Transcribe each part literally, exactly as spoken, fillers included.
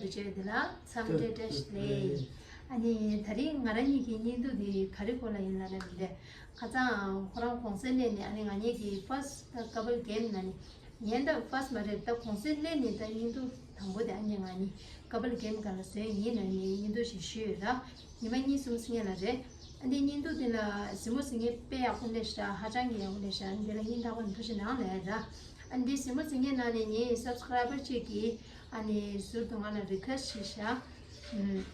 བྱས་དེ་ལ་འཚམས་འདྲི་བཀྲ་ཤིས་བདེ་ལེགས། ཨ་ནི་དེ་རིང་ང་རང་ཉིད་ཀྱི་བརྙན་ཐུང་འདི་ག་རེ་སྐོར་ལ་ཡིན་ལབ་ན་མི་འདྲ། ཁ་སང་ཁོ་རང་གུང་སེང་སླེབས་ནས་ཨ་ནི་ང་གཉིས་ཀྱི་first couple game ལབ་ནི་ངས་ད་first མ་རེད། ད་གུང་སེང་སླེབས་ནས་ད་བརྙན་ཐུང་དང་པོ་དེ་ཨ་ནི་ང་གཉིས་couple game སྒང་ལ་བཟོས་ཡིན་ལབ་ནས་བརྙན་ཐུང་ཞིག་ཞུས་ཡོད་ར། ཉི་མ་གཉིས་གསུམ་སྔོན་ལ་རེད། ཨ་འདི་བརྙན་ཐུང་འདི་ལ་གཟིགས་མོ་གཟིགས་མཁན་དཔེ་ཡག་པོ་སླེབས་ཤག་ཧ་ཅང་གི་ཡག་པོ་སླེབས་ཤག་འདི་ལ་སྙིང་ཐག་པ་ནས་ཐུགས་རྗེ་གནང་ལབ་ར། ཨ་འདི་གཟིགས་མོ་གཟིགས་མཁན་ནང་ནས་ངའི་subscriber གཅིག་གིས་ཨ་ནི་ཟུར་དུ་ང་ལ་request བྱས་ཤག་ཨུམ།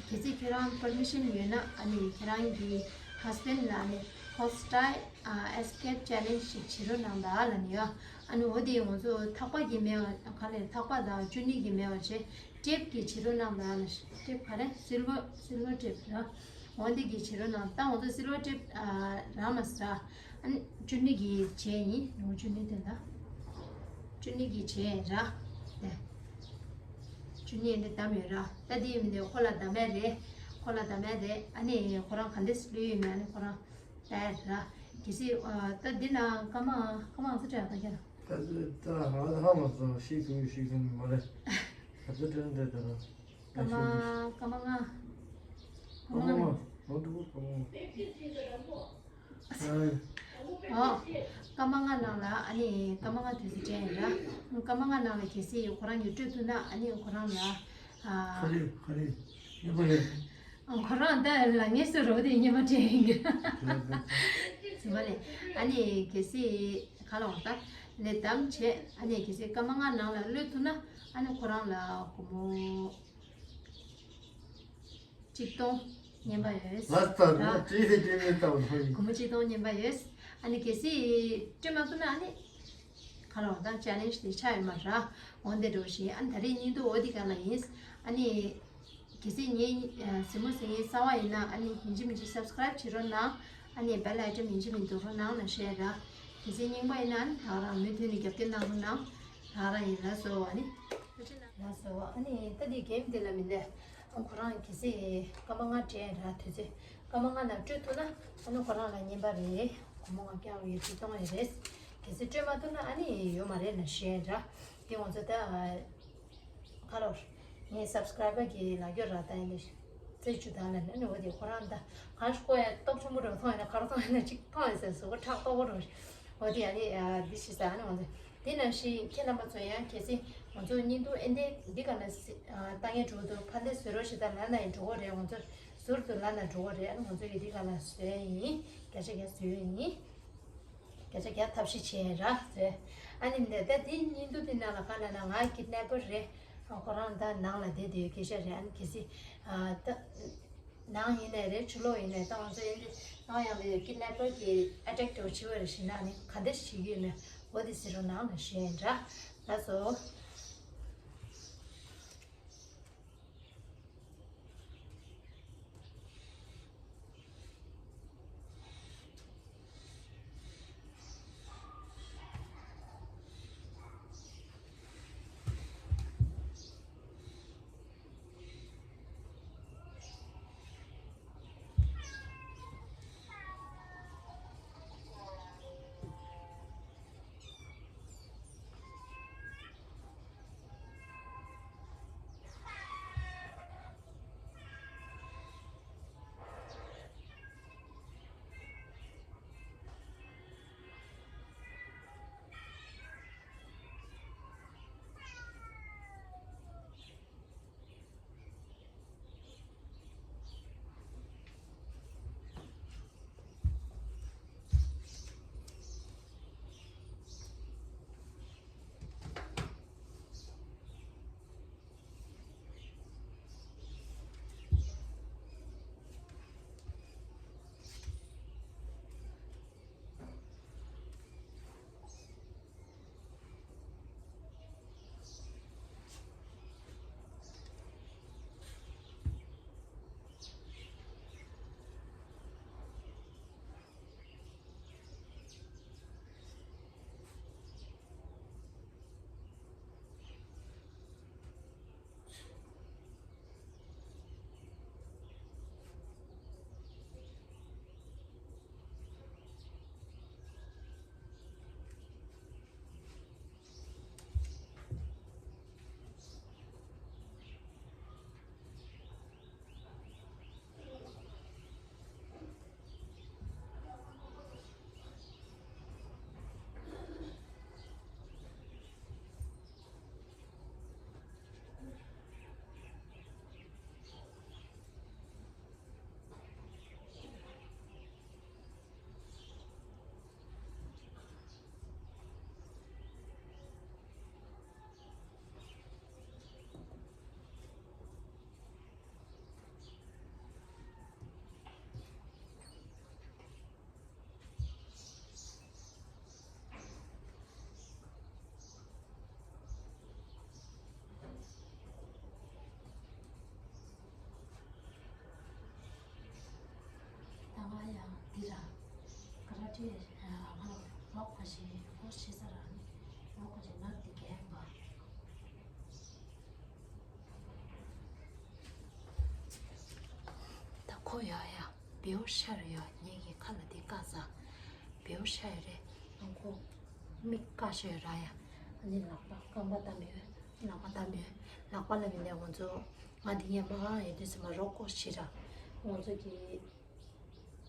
གལ་སྲིད་ཁྱེད་རང་permission ཡོད་ན་ཨ་ནི་ཁྱེད་རང་གི་husband ལ་ཨ་ནི་hostage escape challenge ཞིག་བྱེད་རོགས་གནང་དང་ལབ་ནི་ཡ། ཨ་ནི་འོ་དེ་ང་ཚོ་ཐག་པ་གི་མེད་པ་ག་ལེར་ཐག་པ་དང་ཅུ་ནི་གི་མེད་པ་བྱས། tape གི་བྱེད་རོགས་གནང་དང་། tape ག་རེ་silver silver tape ར། འོ་འདི་གི་བྱེད་རོགས་གནང་། ད་ང་ཚོ་silver tape ཨ་རག་མ་སོང་། ཨ་ནི་ཅུ་ནི་གི་བྱས་ཡིན། ནོར་ཅུ་ནི་དེ་ད་ཅུ་ནི་གི་བྱས་ར། དེ་ཅུ་ནི་འདི་བདམས་ཡོད་ར། ད་འདི་མི་འདི་ཁོ་ལ་བདམས་ཡ་རེད། ཁོ་ལ་བདམས་ཡ་རེད། ཨ་ནི་ཁོ་རང་ག་འདྲས་ལུས་ཡོད་མེད་ཨ་ནི་ཁོ་རང་ལྟ་ཡ་ར། གལ་སྲིད་ཨ་ད་འདི་ན་སྐར་མ་སྐར་མ་ཚོ་སྤྲད་ད་ཁྱེད་རང་། ད་ད་ཧ་ཧ་མ་སོང་། ཤིག་ཐུབ་ཤིག་ཐུབ་མ་རེད། ད་ཚོ་དྲན་དེ་ད་ར། སྐར་མ་སྐར་མ་ལྔ། སྐར་མ་ལྔ་མ་འོ་འདུག་སྐར་མ་ལྔ། ཨ། ཨོ། སྐར་མ་ལྔ་ནང་ལ་ཨ་ནི་སྐར་མ་ལྔ་དུས་ཚོད་སྤྲད་ཡིན་ར། སྐར་མ་ལྔ་ནང་ལ་གལ་སྲིད་ཁོ་རང་གིས་སྤྲོད་ཐུབ་ན་ཨ་ནི་ཁོ་རང་ལ་ཨ། ག་རེ་ག་རེ་ཉེས་པ་རེད། ཨ་ཁོ་རང་ད་ལ་ངེས་སུ་རོ་དེ་ཉེས་པ་སྤྲད་ཡིན་གི། ཟིན་པ་ལས་ཨ་ནི་གལ་སྲིད་ག་ལ་འོང་ད་ལས་གདམ་བྱས། ཨ་ནི་གལ་སྲིད་སྐར་མ་ལྔ་ནང་ལ་གློད་ཐུབ་ན་ཨ་ནི་ཁོ་རང་ལ་སྒོར་མོ་གཅིག་སྟོང་རྔན་པ་ཡོད། ལགས་སོ། ད་བྲིས་ཏེ་བྲིས་མེད་ལྟ་བུ་ལྷོད་ཡིན། སྒོར་མོ་གཅིག་སྟོང་རྔན་པ་ཡོད། ཨ་ནི་གལ་སྲིད་སྤྲོད་མ་ཐུབ་ན་ཨ་ནི་ཁ་ལོ་ད་challenge དེ་ཆགས་ཡོད་མ་རེད། འོ་འདི་འགྲོ་བཞིན་ཨ་ནི་ད་རེས་བརྙན་ཐུང་འོ་འདི་ག་ལ་ཡིན། ཨ་ནི་གལ་སྲིད་ངའི་གཟིགས་མོ་གཟིགས་མཁན་གསར་པ་ཡིན་ན་ཨ་ནི་ཡིན་གཅིག་མིན་གཅིག་subscribe བྱེད་རོགས་གནང་། ཨ་ནི་bell icon ཡིན་གཅིག་མིན་འདུག་རོགས་གནང་ལབ་བཤད་ར། གལ་སྲིད་རྙིང་པ་ཡིན་ན་ཨ་ནི་ད་རང་མུ་མཐུད་ནས་རྒྱབ་སྐྱོར་གནང་རོགས་གནང་། ད་རང་ཡིན་ལ་སོ་ཨ་ནི། ལགས་སོ། ཨ་ནི་ད་འདི་game འདི་ལ་མི་འདི་ཁོ་རང་གལ་སྲིད་སྐར་མ་ལྔ་སྤྲད་ར། དུས་ཚོད་སྐར་མ་ལྔ་ནང་སྤྲོད་ཐུབ་ན་ཨ་ནི་ཁོ་རང་ལ་རྔན་པ་རེད། སྒོར་མོ་ལྔ་བརྒྱ་ཡོད་ཅིག་གཏོང་ཡ་རེད། གལ་སྲིད་སྤྲོད་མ་ཐུབ་ན་ཨ་ནི་ཡོད་མ་རེད་ལབ་བཤད་ར། འདི་ང་ཚོ་ད་ཁ་ལོར་ངའི་subscriber གི་ལ་རྒྱོ་ར་ད་ཡིན་ནི་རྩེ་བཅུ་དང་ལ་ནི་འོ་དེ་ཁོ་རང་ད་གང་ཤོག་ཡ་སྟོབས་ཆེན་པོ་རུ་མཐོང་ཡིན་ན་ག་རུ་མཐོང་ཡིན་ན་ཅིག་མཐོང་ཡིན་ཟེར་གཟུགས་པོ་ཁྲག་དོག་པོ་རུ། འོ་དེ་ཡ་ནི་འདི་ཤི་ས་ནི་ང་ཚོ་དེ་ནང་བཞིན་ཁྱེད་རྣམ་པ་ཚོ་ཡང་གལ་སྲིད་ང་ཚོ་བརྙན་ཐུང་ཨེ་འདི་འདི་ག་ན་ལྟ་ངན་འགྲོ་འདུག་ཕ་འདི་བཟོས་རོགས་ཞེ་ད་ལ་ན་ཡིན་འགྲོ་གོ་རེད། ང་ཚོ་ཟུར་དུ་ལ་ན་འགྲོ་གོ་རེད། ཨ་ནི་ང་ཚོ་ཡི་འདི་ག་ན་བཟོས་ཡིན། བརྒྱ་ཆ་བརྒྱ་བཟོས་ཡིན། སྐད་ཆ་རྒྱག་ཐབས་ཤེས་བྱས་ར་ཟེར། ཨ་ནི་འདི་ད་དེ་བརྙན་ཐུང་དེ་ནང་ལ་ག་ལ་ན་ང་kidnapper རེད། ཁོ་རང་ད་ནང་ལ་བསྡད་བསྡད་ཡོད་སྐད་ཆ་རེད། ཨ་ནི་གལ་སྲིད་ཨ་ད་ནང་ཡིན་ནའི་རེད། ཕྱི་ལོགས་ཡིན་ནའི་ད་ང་ཚོ་ཡིན་དེ་ནང་ཡང་ལ་ཡོད་kidnapper གི་attack འདྲ་བོ་བྱེད་པ་རེད་ཞེ་ན་ཨ་ནི་ག་འདྲ་བྱེད་ཀྱི་ཡོད་མེད་འོ་དེ་ཟེར་རོགས་གནང་ལབ་བཤད་ར། ལགས་སོ། ཅེས་ང་ལོག་པ་ཞིག་ཧོ་ཤི་ས་ར་ནི་ལོག་པ་ཞིག་ནག་དེ་གས་པ། ད་ཁོ་ཡ་ཡ་བེའུ་ཤར་ཡ་ངེད་ཀྱི་ཁ་ལ་དེ་བཀག་ས། བེའུ་ཤར་རེད། ཨང་ཁོ་མིག་བཀག་ཤོད་ར་ཡ། ཨ་ནི་ལག་པ་རྐང་པ་བཏབ་ཡོད། ལག་པ་བཏབ་ཡོད། ལག་པ་ལ་མི་ནས་ང་ཚོ་ང་འདི་ངས་མ་ཡོད་དུས་ཙམ་པ་རོགས་སྐོར་ཞིག་ར། ང་ཚོ་གི་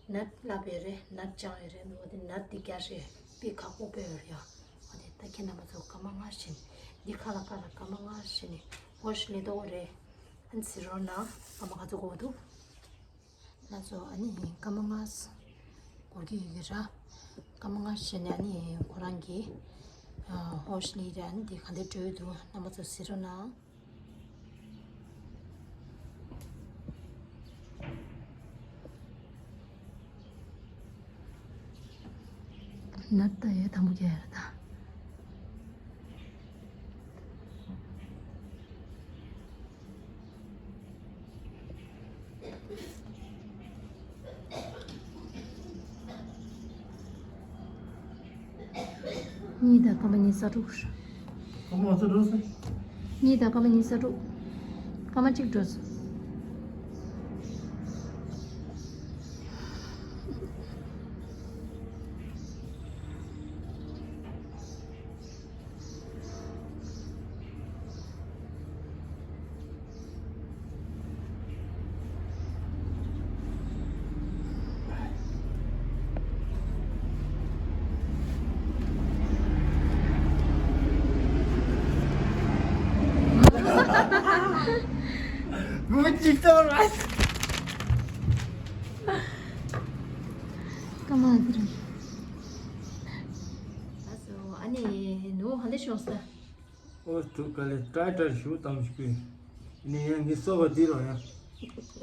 ནད་ལབ་ཡོད་རེད། ནད་སྦྱངས་ཡོད་རེད། འོ་དེ་ནད་དེ་རྒྱ་རེད། པི་ཁག་པོ་པོ་ཡོད་རེད་ཡ། འོ་དེ་ད་ཁྱེད་རྣམ་པ་ཚོ་སྐར་མ་ལྔ་བཞིན་འདི་ཁ་ལ་ཁ་ལ་སྐར་མ་ལྔ་བཞིན་ནི་ཧོ་ཤི་ལེ་ཏོ་རེད། ཨན་ཟི་རོ་ན་སྐར་མ་ག་ཚོད་འགོར་འདུག་ང་ཚོ་ཨ་ནི་སྐར་མ་ལྔ་འགོར་གྱི་ཡོད་ཀྱི་ར། སྐར་མ་ལྔ་བཞིན་ནི་ཨ་ནི་ཁོ་རང་གི་ཧོ་ཤི་ལེ་རེད། ཨ་ནི་དེ་ག་འདྲ་འགྲོ་ཡི་འདུག་རྣམ་པ་ཚོ་ཟེར་རོགས་གནང་། ནད་ད་ཡོད་དམ་པོ་རྒྱག་ཡ་རེད་ད། གཉིས་དང་སྐར་མ་ཉི་ཤུ་རྩ་དྲུག་སྐར་མ་ཉི་ཤུ་རྩ་དྲུག་གཉིས་དང་སྐར་མ་ཉི་ཤུ་རྩ་དྲུག་སྐར་མ་གཅིག་འགྲོ་སོང་། མུ་ཅི་ཏོ་ར། ཀ་མ་དེ་ར། ཨ་ནི་ནུ་ཧ་ལེ་ཤོག་ས། ཨོ་ཐུག་ག་ལེ་ཏྲའི་ཏྲའི་ཞུ་དམ་ཞུ་གི། ནི་ཡང་ངི་སོ་བ་དི་རོ་ཡང་།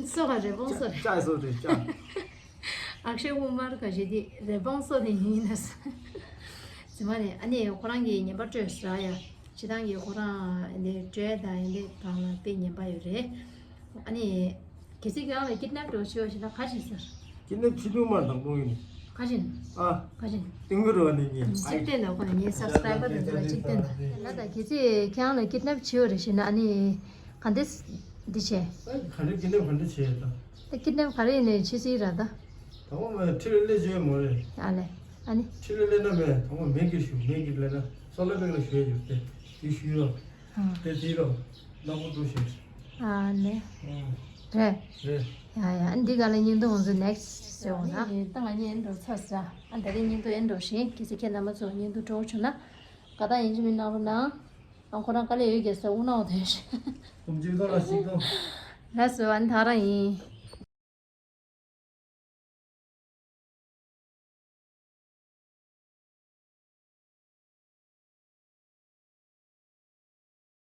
སོ་ག་རེ་བོང་སོ་རེ། ཅའི་སོ་རེ་ཅ། ཨག་ཤེ་ཀུ་མར་ག་ཞེ་དི་རེ་བོང་སོ་རེ་ཡིན་ན་ས། ཙི་མ་ནི་ཨ་ནི་ཁོ་རང་གི་ཉན་པ་སྤྲོད་ས་ཡ། ཅི་ཐང་གི་ཁོ་རང་ཨ་ནི་སྤྲོད་དང་ཨ་ནི་གང་ལ་དཔེ་ཉན་པ་ཡོད་རེད། ཨ་ནི། གལ་སྲིད་ཁྱེད་རང་ལ་ཀིཌ་ནེབ་འགྲོ་ཆེ་བ་ཞིག་ན་ག་ཞིག་ཟེར། ཀིཌ་ནེབ་བྱེད་ཐུབ་མ་དང་པོ་ཡིན། ག་ཞིག་ཨ། ག་ཞིག་ཏིང་གུ་རོ་ནི་ཉིན། གཅིག་བལྟས་ན་ཁོ་ངའི་སབ་སི་ཀ་རའི་བར་དེ་ཚོ་ལ་གཅིག་བལྟས་ན། ལ་ད་གལ་སྲིད་ཁྱེད་རང་ལ་ཀིཌ་ནེབ་བྱེད་བ་རེད་ཞེ་ན་ཨ་ནི་ག་འདྲས་འདི་བྱས། ག་འདྲས་ཀིཌ་ནེབ་ག་འདྲས་བྱས་ད། ད་ཀིཌ་ནེབ་ག་རེ་ཡིན་ནའི་བྱེད་སྲིད་ར་ད། ད་འོ་མ་ཁྲི་ལ་སླེབས་བྱས་མོ་རེད། ཨ་ལེ། ཨ་ནི། ཁྲི་ལ་སླེབས་ན་མེད་ད་འོ་མེ་གི་ཞུ་མེ་གི་སླེབས་ན་སོ་ལ་པེག་ལ་ཞུ་ཡ་ཡོད་དེ་དེ་ཞུ་ཡོད། དེ་དེ་རོ། ནག་པོ་འདུག་ཞེས། ཨ་ནི། ཨང་། རེད། རེད། ཡ་ཡ་འདི་ག་ལ་བརྙན་ཐུང་ང་ཚོ་ནེག་སི་ཊི་བྱེད་འོང་ན། ད་ང་གཉིས་འགྲོ་ཚར་ས། ཨ་ད་རེས་བརྙན་ཐུང་ཨེན་འགྲོ་ཞིང་གལ་སྲིད་ཁྱེད་རྣམ་པ་ཚོ་བརྙན་ཐུང་སྤྲོ་བོ་བྱུང་ན། དགའ་ཐག་ཡིན་གཅིག་མིན་གནང་རོགས་གནང་། ཨ་ཁོ་རང་དཀའ་ལས་ཡོད་ཀྱི་ས་དབུ་ནག་དོན་ཞིག་གོམ་གཅིག་ཐོག་ལ་གཅིག་ཐོག་ལགས་སོ་ཨ་ནི་ད་རང་ཡིན།